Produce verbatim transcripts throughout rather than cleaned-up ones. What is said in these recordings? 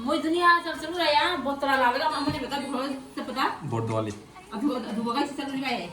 Moi dunia chal chal raya, botra la la ma mane beta bhoi se pata. Bordoali. Adu adu bagai se chal bai.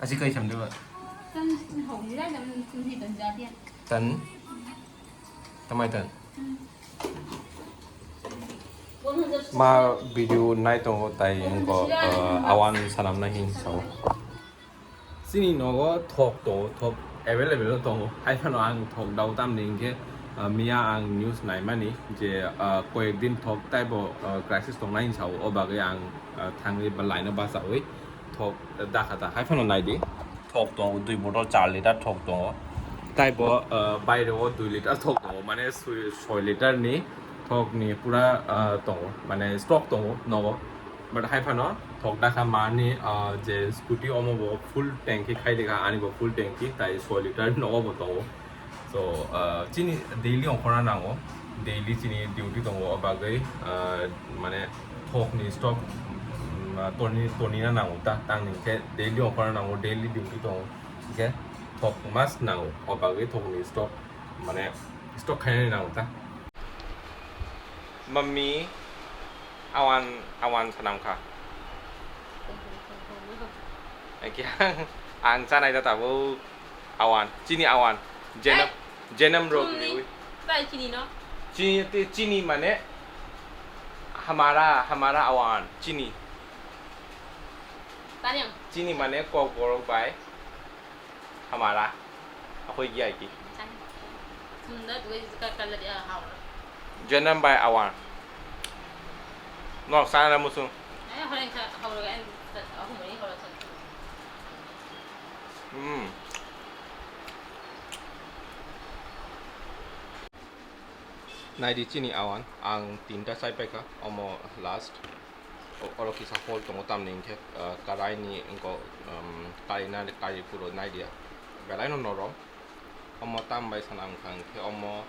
Asi kai sam deba. Tan ho ni la dam ni tan ja dia. Tan. Tamai tan. Ma video nai tongo tai engko, uh, awan sanam na hin sao. Chini nogo thok tongo, thok available o tongo. Hai phano ang thok dao tamni hinkhe, ah, miya ang news naimani je, ah, koyek din thok taibo, ah, crisis tongnai hinsao, o bagwi ang, ah, thangwi ba line o bachawi thok dakha ta. Hai phano naidi. Thok tongo, dui bottle char liter thok tongo. Taibo, ah, baire o dui liter thok tongo, mane soi, soi liter ni thok ni pura, ah, tongo, mane stock tongo nogo. But hai phano thok dakha mani, ah, je scooty omo bo full tank khai dekha, ani bo full tank tai soi liter nogo bo tongo. So, ah, chini daily ongkhorna nango, daily chini duty tongo, o bagwi, ah, mane thok ni stock, mm, toni, toni na nango ta, tang ni khe daily ongkhorna nango, daily duty tongo, khe thok must nango, o bagwi thok ni stock, mane stock khainani nango ta. Mami, awan, awan sanam kha. Ang, ang chanai da tabuk awan, chini awan. Jenam, eh, jenam rok chini, riwi. Tai chini no? Chini, te chini mane hamara, hamara awan, chini. Tani ang. Chini mane kok borok bai. Hamara. Akoi giya ki. Sunda dua juta kala dia haura. Jenam bai awan. No, sana musu. Eh, hore ka haura ga en aku mari haura sa. Hmm. Naidi chini awan, ang tinta chai paikha, omo last. O-, oro kisa hole tongo, tamni hinkhe, ah, karai ni wngkok, um, karinani kari phuru naidia. Belai no norom. Omo tam bai sana wngkha hinkhe omo,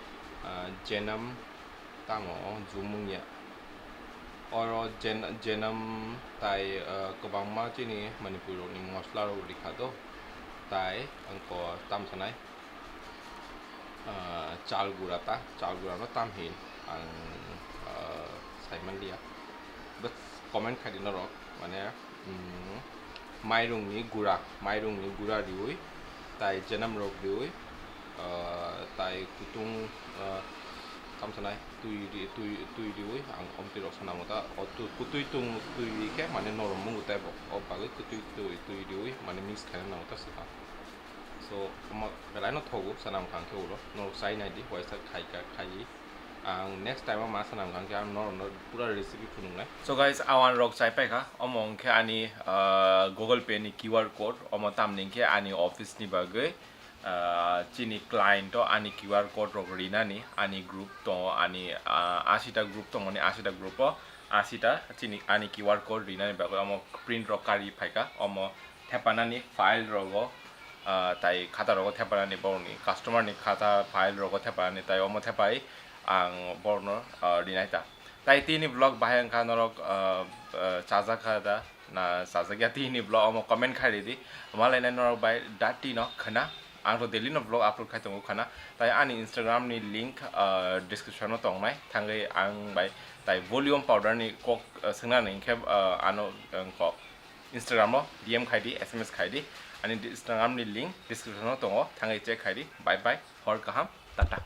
ah, jenam tamo o jumung ya. Oro jen-, jenam tai, ah, kwbangma chini Manipur rokni mosla rok rikha do. Tai wngkok tam sanai. Ah, chal gura ta, chal gura no tam hin ang, ah, sai man liya. But comment khai di norok, mane, mm, mairung ni gura, mairung ni gura riwi, tai jenam rok riwi, ah, tai kutung, ah, kam sanai twi ri-, twi, twi riwi, ang omtwi rok sana mo ta, o tu-, kutui tung twi ri khe, mane norom mungu tai bo, o bagwi kutui twi, twi riwi, mane mix khai na nango ta swkang. So, omo belai no thogo, sana wngkha hwnkhe ulo. Norok chai nai di, waisa khai kha, khai. Ang next time o ma sana wngkha hwnkhe ang norok no pura recipe phunuknai. So guys, awan rok chai paikha. Omo hwnkhe ani, ah, Google Pay ni Q R code. Omo tamni hwnkhe ani office ni bagwi, ah, chini client o ani Q R code rok rinani, ani group tongo, ani, ah, asita group tongmani, asita group o asita chini ani Q R code rinani bagwi omo print rok kari phaikha. Omo thepanani file rogo, ah, tai khata rogo thepanani borokni customer ni khata file rogo thepanani tai omo thepai ang borokno, ah, rinai ta. Tai tini vlog bahai wngkha norok, ah, ah, chajak kha da na chajak ya tini vlog omo comment khai ridi. Malainai norok bai dati no khna. Ang to daily no vlog upload khai tongo khna. Tai ani Instagram ni link, ah, description o tongnai. Thangwi ang bai tai volume powder ni kok, ah, swngnani hinkhe, ah, ano, ah, kok Instagram o D M khai di, S M S khai di. Ani Instagram ni link description o tongo, thangwi check khai di. Bye bye, hor kaham, tata.